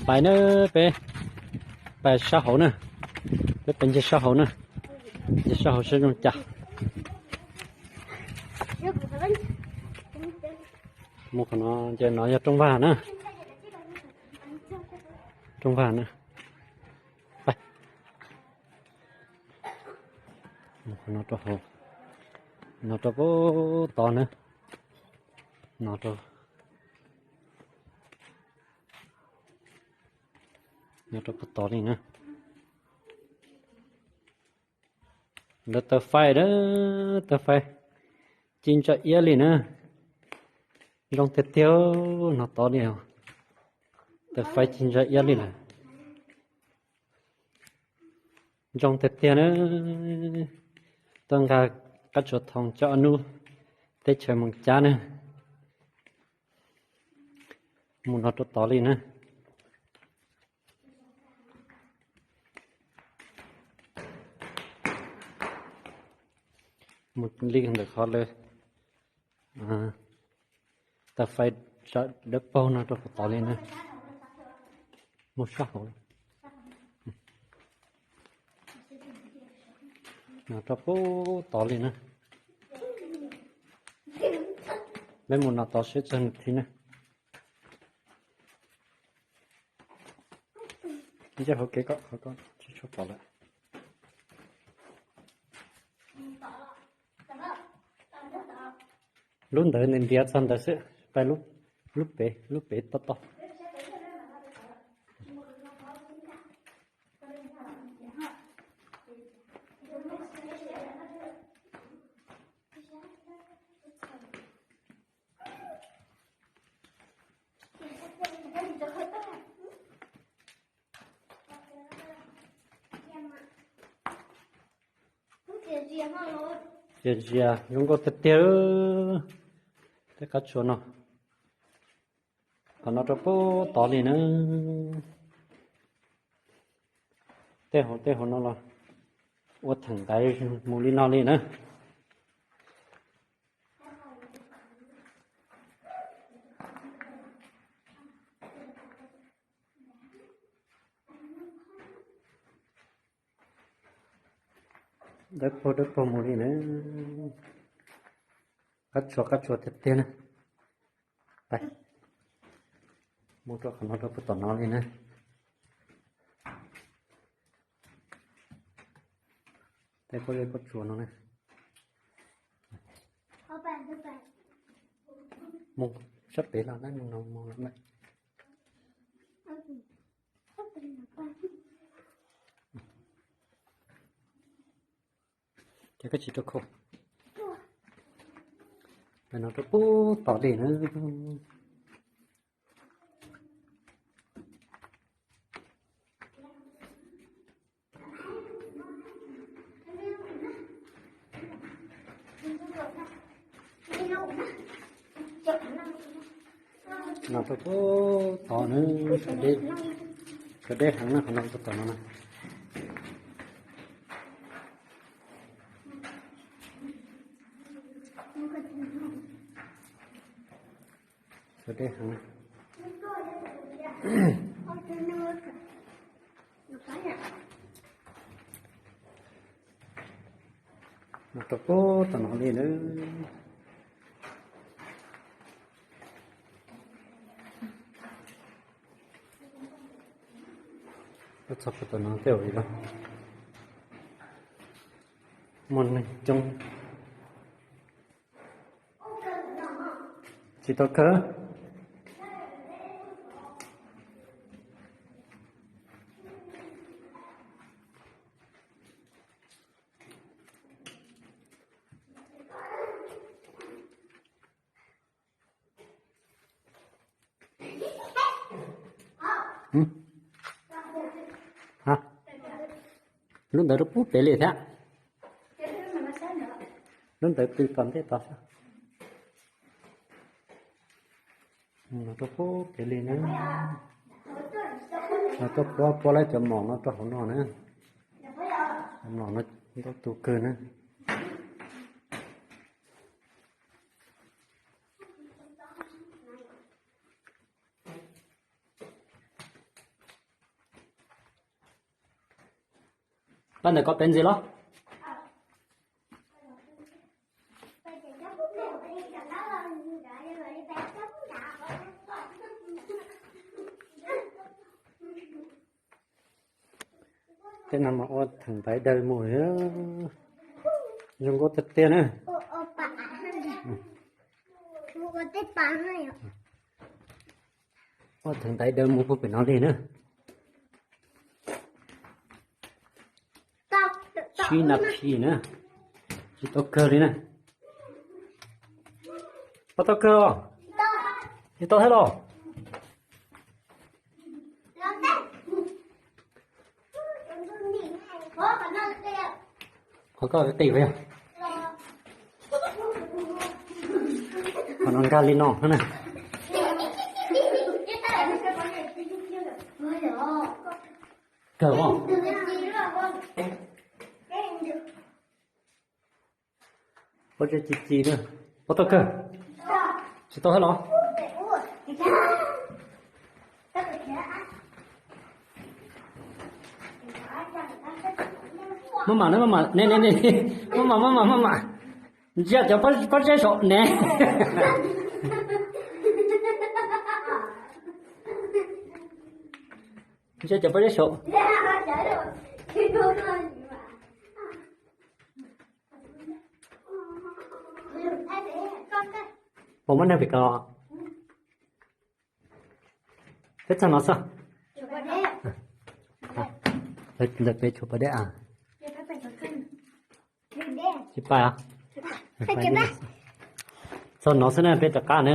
Pais na, peb pais sab hauv na, peb pais ncig sab hauv na, ncig sab hauv saib zoo cas. Mus qhov no ces no yog rooj vag na, rooj vag na. Pais. Mus qhov no rau hauv, no rau pub tod na, no rau, no rau pub tod li na. Lawv taws fais na, taws fais ci ntsa iab li na, zoo tiag tiag, no tod li os. Taws fais ci ntsa iab li lawm, zoo tiag tiag na. Tuaj nqa qab tsuas thoo coj ob hnub teb chaws mus cab na. Mus no rau tod li na. Mus li ntawm qhov lawv taws fais dawb paug no rau puag tod li na. Mus sab hauv li, no rau puag tod li na. Peb mus no tod seb txog nws thiab na. Nce hauv kev kom qhov ko tsis tshua pom lawm. Lub ntawd nws ntiav txog ntawd xwb, pais lub, lub pem, lub pem toj toj. Txias zias zoo nkauj tiag tiag. Tej qab tsuas no, qhov no rau puag tod li na. Tej hauv tej hauv no los ua theem ntaiv mus li no li na. Dawb paug dawb paug mus li na. Qab tsuas qab tsuas tiag tiag na. Pais, mus rau qhov no rau puag tom no li na. Tej pob zeb pob tsuas no na. Mus sab pem los na, mus no mus no na. Ces koj tsis rau khau. Peb no rau puag tom li na. No rau puag tod na, sawv deb, sawv deb heev na, qhov no rau tom no na. Sawv deb heev. No rau puag tom no li na. Tuaj txog puag tom no tej zaum li no muaj neeg coob. Tsis tau kawg. Lub ntawd rau puag pem li thiab. Lub ntawd pw tom ntej tod xwb. Rau puag pem li na. Tuaj puab puab lawv cov mlom no rau hauv no na. Cov mlom no ntau tus kawg na. Ntawm ko pem ntxiv los? Tej no mas ua theem ntaiv daws mus, zoo nkauj tiag tiag na. Ua theem ntaiv daws mus puag pem no li na. Tsib nas this na, tsis tau kawg li na. Puas tau kawg os? Tsis tau thiab los? Qhov koj qis yog? Qhov no nkag li no na. Kawg os. Ua tsis ci na. Puas tau kawg? Tsis tau thiab los? Maj mam na, maj mam ne, ne, ne, maj mam, maj mam, maj mam. Ntsia cov pob zeb saum ne. Ntsia cov pob zeb saum. Puas muaj neeg pem ko? Peb txog no xwb. Ntawm peb tshuav pas dej a. Tsis pais. Txog no xwb na, peb rov qab na.